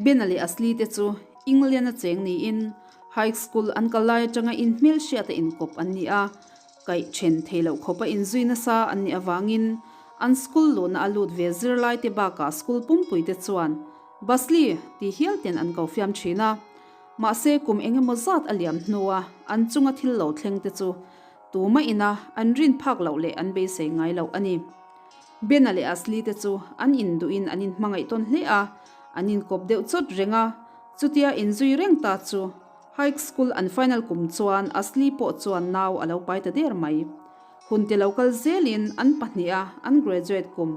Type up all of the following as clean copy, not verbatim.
Bena leh Asli te chu England a cheng niin High School an kal lai atanga inhmelhriata inkawp an ni a, kaih then thei loh khawpa inzui nasa an nih avangin an school luhna a lut ve zirlai te bakah school pumpui te chuan Basli ti hial ten an ko fiam thin a. Mahse kum eng emaw zat a liam hnua an chunga thil lo thleng te chu tuma ina an rin phak loh leh an beisei ngai loh a ni. Bena leh Asli te chu an induhin an inhmangaih tawn hle a, an inkawp deuh chawt reng a, chutia inzui reng ta chu High School an final kum chuan Asli pawh chuan nau a lo pai ta der mai. Hun te lo kal zelin an pahniha an graduate kum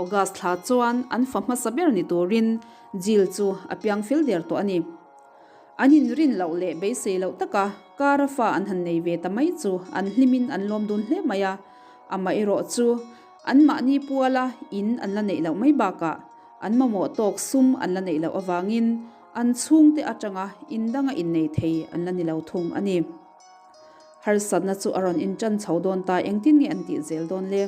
August thla chuan an fa hmasa ber ni turin Jill chu a piang fel der tawh a ni. An inrin loh leh beisei loh taka kara fa an han nei ve ta mai chu an hlimin an lawm dun hle mai a, amaherawh chu anmahni puala in an la neih loh mai bakah an mamawh tawk sum an la neih loh avangin an chhungte atanga in danga innei thei an la ni lo thung a ni. Harsatna chu a rawn intan chho dawn ta engtin nge an tih zel dawn le?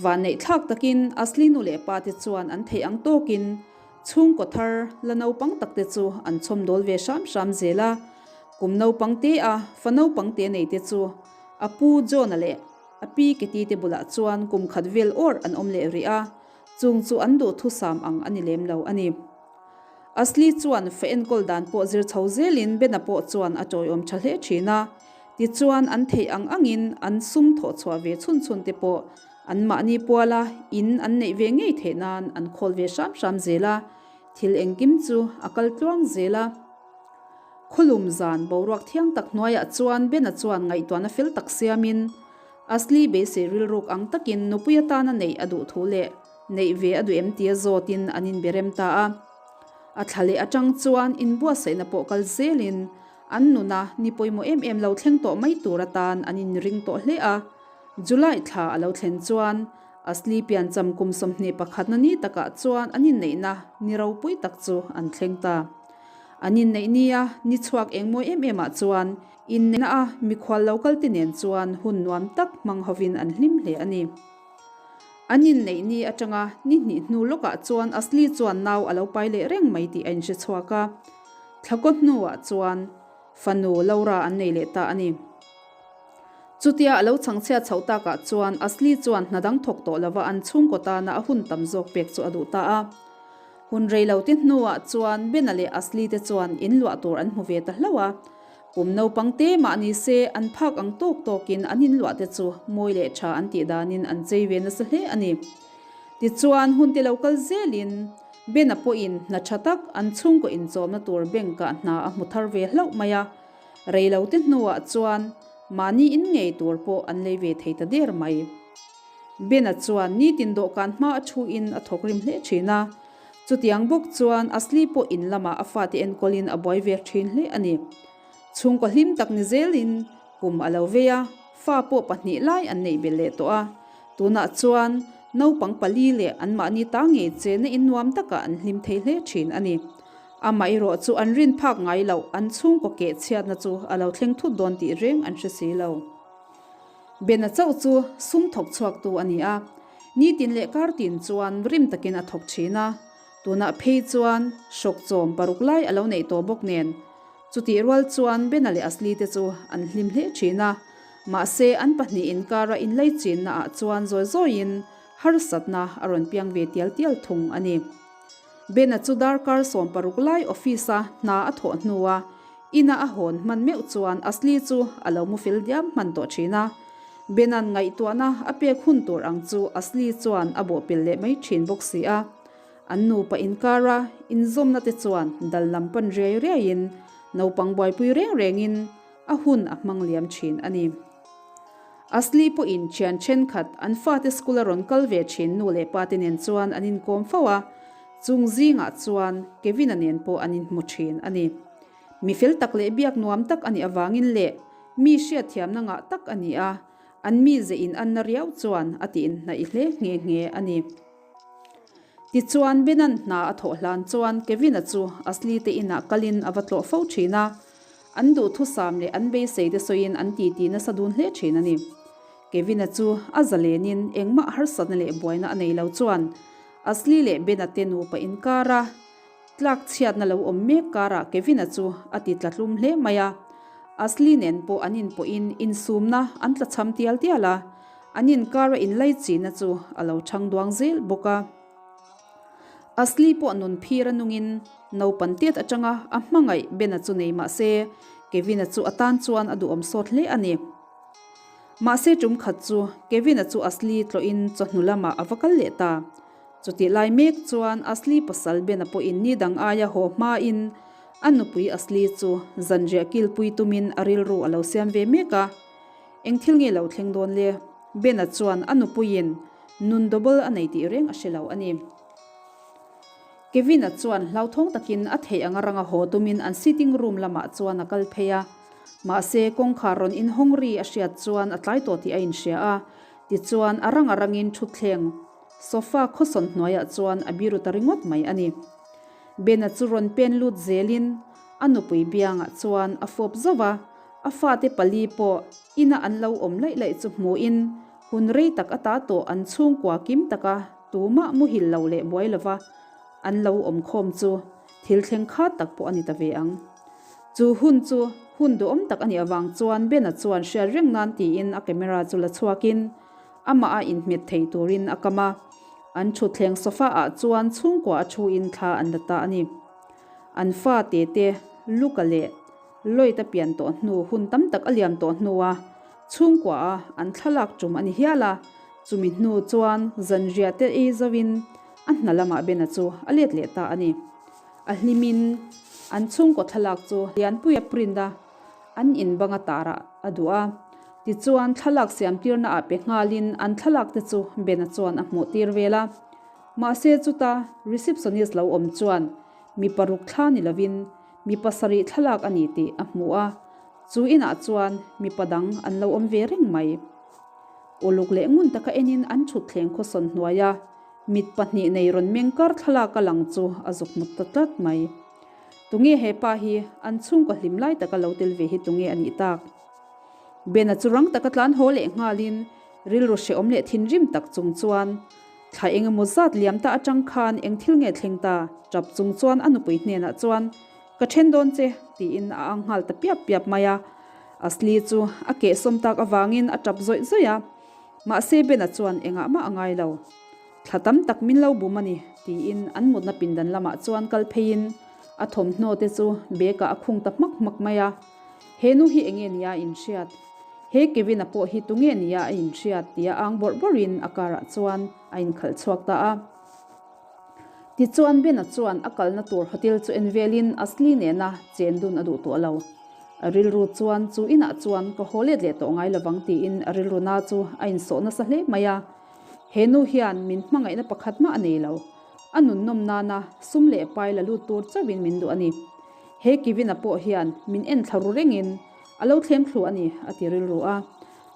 Vanneih thlak takin Asli nu leh pa te chuan an theih ang tawkin chhungkaw thar la naupang tak te chu an chhawm dawl ve hram hram zel a. Kum naupang te a fa naupang te nei te chu a pu John-a leh a pi Kitty te bulah chuan kum khat vel awr an awm leh rih a, chung chu an duhthusam ang a ni lem lo a ni. Asli chuan fa enkawl dan pawh zir chho zelin Bena pawh chuan a tawiawm tha hle thin a. Tichuan an theih ang angin an sum thawh chhuah ve chhun chhun te pawh an mahni puala in an neih ve ngei theih nan an khawl ve hram hram zel a, thil engkim chu a kal tluang zel a. Khawlum zan boruak thiang tak hnuaiah chuan Bena chuan ngaihtuahna fel tak siamin Asli beisei rilruk ang takin nupui atana neih a duh thu leh Neih ve a duh em tia zawtin an inbe rem ta a. A thla leh atang chuan inbuatsaihna pawh kal zelin an nuna ni pawimawh em em lo thleng tawh mai tur atan an inring tawh hle a. July thla a lo thlen chuan Asli piancham kum 21 na ni takah chuan an inneihna ni ropui tak chu an thleng ta. An inneih nia ni chhuak engmawi em emah chuan inneihna a mikhual lo kalte nen chuan hun nuam tak hmang hovin an hlim hle a ni. An inneih ni atanga ni hnih hnu lawkah chuan Asli chuan nau a lo pai leh reng mai tih a inhre chhuak a. Thlakaw hnuah chuan fanu Laura an nei leh ta a ni. Chutia a lo chhangchhiat chhoh takah chuan Asli chuan hna dang thawk tawh lova an chhungkaw tana a hun tam zawk pek chu a duh ta a. Hun rei lo te hnuah chuan Bena leh Asli te chuan in luah tur an hmu ve ta hlauh a. Kum naupang te mah ni se an phak ang tawk tawkin an inluah te chu mawi leh tha an tih danin an chei ve nasa hle a ni. Tichuan hun te lo kal zelin Bena pawhin hna tha tak an chhungkaw inchawmna tur bank ah hna a hmu thar ve hlauh mai a, rei lo te hnuah chuan mahni in ngei tur pawh an lei ve thei ta der mai. Bena chuan nitin dawhkan hma a thu in a thawk rim hle thin a, Chutiang bawk chuan Asli pawh in lamah a fate enkawlin a buai ve thin hle a ni. Chhungkaw hlim tak ni zelin kum a lo vei a, fa pawh pahnih lai an neih belh leh tawh a. Tunah chuan naupang pali leh anmahni ta ngei chenna in nuam takah an hlim thei hle thin a ni. Amaherawh chu an rin phak ngai loh an chhungkaw keh chhiatna chu a lo thleng thut dawn tih reng an hre si lo. Bena chauh chu sum thawk chhuaktu a ni a, nitin leh kartin chuan rim takin a thawk thin a, tunah phei chuan hrawk chawm paruk lai a lo neih tawh bawk nen. Chutih rual chuan Bena leh Asli te chu an hlim hle thin a, mahse an pahnih inkara inlaichinna ah chuan zawi zawiin harsatna a rawn piang ve tial tial thung a ni. Bena chu darkar 16 lai office a hna a thawh hnua Ina a hawn hman meuh chuan Asli chu a lo mu fel diam hman tawh thin a. Benan ngaihtuahna a pek hun tur ang chu Asli chuan a bawhpelh leh mai thin bawk si a. An nupa inkara inzawmna te chuan dal lam pan riai riaiin naupang buaipui reng rengin a hun a hmang liam thin a ni. Asli pawhin thian thenkhat an fate school a rawn kal ve thin nu leh pa te nen chuan an inkawm fo a. Chung zingah chuan Kevin-a nen pawh an inhmu thin a ni. Mi fel tak leh biak nuam tak a nih avangin leh mi hriatthiamna ngah tak a ni a, an mize in anna riau chuan a ti inhnaih hle nghe nghe a ni. Tichuan Benan hna a thawh hlan chuan Kevin-a chu Asli te inah kalin a va tlawh fo thin a, an duhthusam leh an beisei te sawiin an titi nasa dun hle thin a ni. Kevin-a chu a zalenin engmah harsatna leh buaina a nei lo chuan Asli leh Bena te nupa inkara. Tlak chhiatna lo awm mek karah Kevin-a chu a ti tla tlum hle mai a. Asli nen pawh an inpawhin insumna an tla cham tial tial a, an inkara inlaichihna chu a lo chhang duang zel bawk a. Asli pawh nun phir a nungin naupan tiat atanga a hmangaih Bena chu nei mah se, Kevin-a chu a tan chuan a duhawm sawt hle a ni. Mahse tum khat chu Kevin-a chu Asli tlawhin chawhnu lamah a va kal leh ta. Chutih lai mek chuan Asli pasal Bena pawhin ni dang aia haw hmain a nupui Asli chu zanriah kilpui tumin a rilru a lo siam ve mek a. Eng thil nge lo thleng dawn le? Bena chuan a nupuiin nun double a nei tih reng a hre lo a ni. Kevin-a chuan hlauthawng takin a theih anga ranga haw tumin an sitting room lamah chuan a kal phei a. Mahse, kawngkhar rawn inhawng ri a hriat chuan a tlai tawh tih a inhria a. Tichuan, a ranga rangin thutthleng sofa khawsawn hnuaiah chuan a biru ta ringawt mai a ni. Bena chu rawn pen lut zelin a nupui biangah chuan a fawp zauh a, a fate pali pawh ina an lo awm laih laih chu hmuhin hun rei tak ata tawh an chhungkua kim taka tumah muhil lo leh buai lova an lo awm khawm chu thil thleng khat tak pawh a ni ta ve ang. Chu hun chu hun duhawm tak a nih avang chuan Bena chuan hriat reng nan tiin a camera chu la chhuakin amah a inhmet thei turin a kam a, an thutthleng sofa ah chuan chhungkua a thuin thla an la ta a ni. An fa te te Luca leh Lloyd a pian tawh hnu hun tam tak a liam tawh hnua chhungkua a an thlalak tum a ni hial a, chumi hnu chuan zanriah te ei zoin a hna lamah Bena chu a let leh ta a ni. A hlimin an chhungkaw thlalak chu lianpui a print a, an in banga tarah a duh a. Tichuan thlalak siamtirna ah pe nghalin an thlalak te chu Bena chuan a hmuh tir vel a. Mahse chuta receptionist lo awm chuan mi paruk thla ni lovin mi pasarih thlalak a ni tih a hmu a, chu inah chuan mipa dang an lo awm ve reng mai. Uluk leh ngun taka enin an thutthleng khawsawn hnuai a, mit pahnih nei rawn meng kar thlalak a lang chu a zuk hmut ta tlat mai. Tunge he pa hi an chhungkaw hlim lai taka lo tel ve hi tunge a nih tak? Bena chu rang taka tlan haw leh nghalin rilru hrehawm leh thinrim tak chung chuan thla eng emaw zat liam ta atang khan eng thil nge thleng ta? Tap chung chuan a nupui hnenah chuan Ka then dawn che tiin a ang nghal ta piap piap mai a. Asli chu a kehsawm tak avangin a tap zawih zawih a. Mahse Bena chuan engah mah a ngai lo. Thla tam tak min lo bum a ni tiin an mutna pindan lamah chuan kal pheiin a thawmhnaw te chu bag ah a khung ta hmak hmak mai a. He nu hi enge nia a inhriat? He Kevin-a pawh hi tunge nia a inhriat? tia ang bawrh bawrhin a car ah chuan a inkhalh chhuak ta a. Tichuan Bena chuan a kalna tur hotel chu en velin Asli nena chen dun a duh tawh lo. A rilru chuan chu inah chuan ka haw let leh tawh ngai lovang tiin a rilru na chu a insawh nasa hle mai a. He nu hian min hmangaihna pakhat mah a nei lo. A nunnawm nana sum leh pai la lut tur chauhin min duh a ni. He Kevin-a pawh hian min en thla ru rengin a lo thlem thlu a ni a ti rilru a.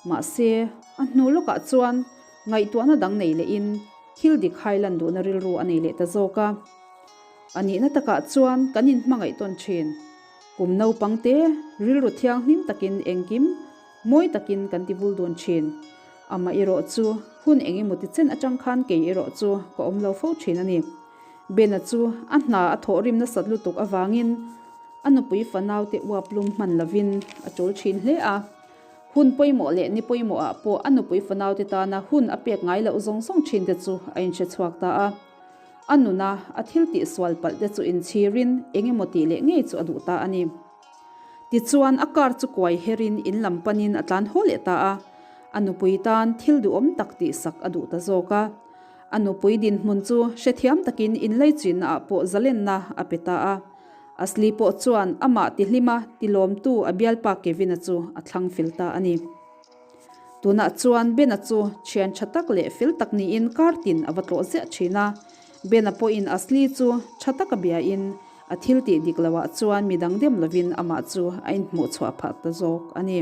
Mahse, a hnu lawkah chuan ngaihtuahna dang nei lehin thil dik hai lan duhna rilru a nei leh ta zawk a. A nihna takah chuan kan inhmangaih tawn thin. Kum naupang te rilru thianghlim takin engkim mawi takin kan ti vul dun thin. Amah erawh chu hun eng emaw ti chen atang khan kei erawh chu ka awm lo fo thin a ni. Bena chu a hna a thawh rim nasat lutuk avangin a nupui fanau te uap lum hman lovin a tul thin hle a. Hun pawimawh leh ni pawimawhah pawh a nupui fanau te tana hun a pek ngai loh zawng zawng thin te chu a inhre chhuak ta a. A nuna a thil tih sual palh te chu inchhirin eng emaw tih leh ngei chu a duh ta a ni. Tichuan a car chu kuai herin in lam panin a tlan haw leh ta a, a nupui tan thil duhawm tak tihsak a duh ta zawk a. A nupui dinhmun chu hrethiam takin inleichinna ah pawh zalenna a pe ta a. Asli pawh chuan amah tihlima tilawmtu a bialpa Kevin-a chu a thlang fel ta a ni. Tunah chuan Bena chu thian tha tak leh fel tak niin kar tin a va tlawh ziah thin a. Bena pawhin Asli chu tha taka biain a thil tih dik loah chuan midang dem lovin amah chu a inhmuh chhuah phah ta zawk a ni.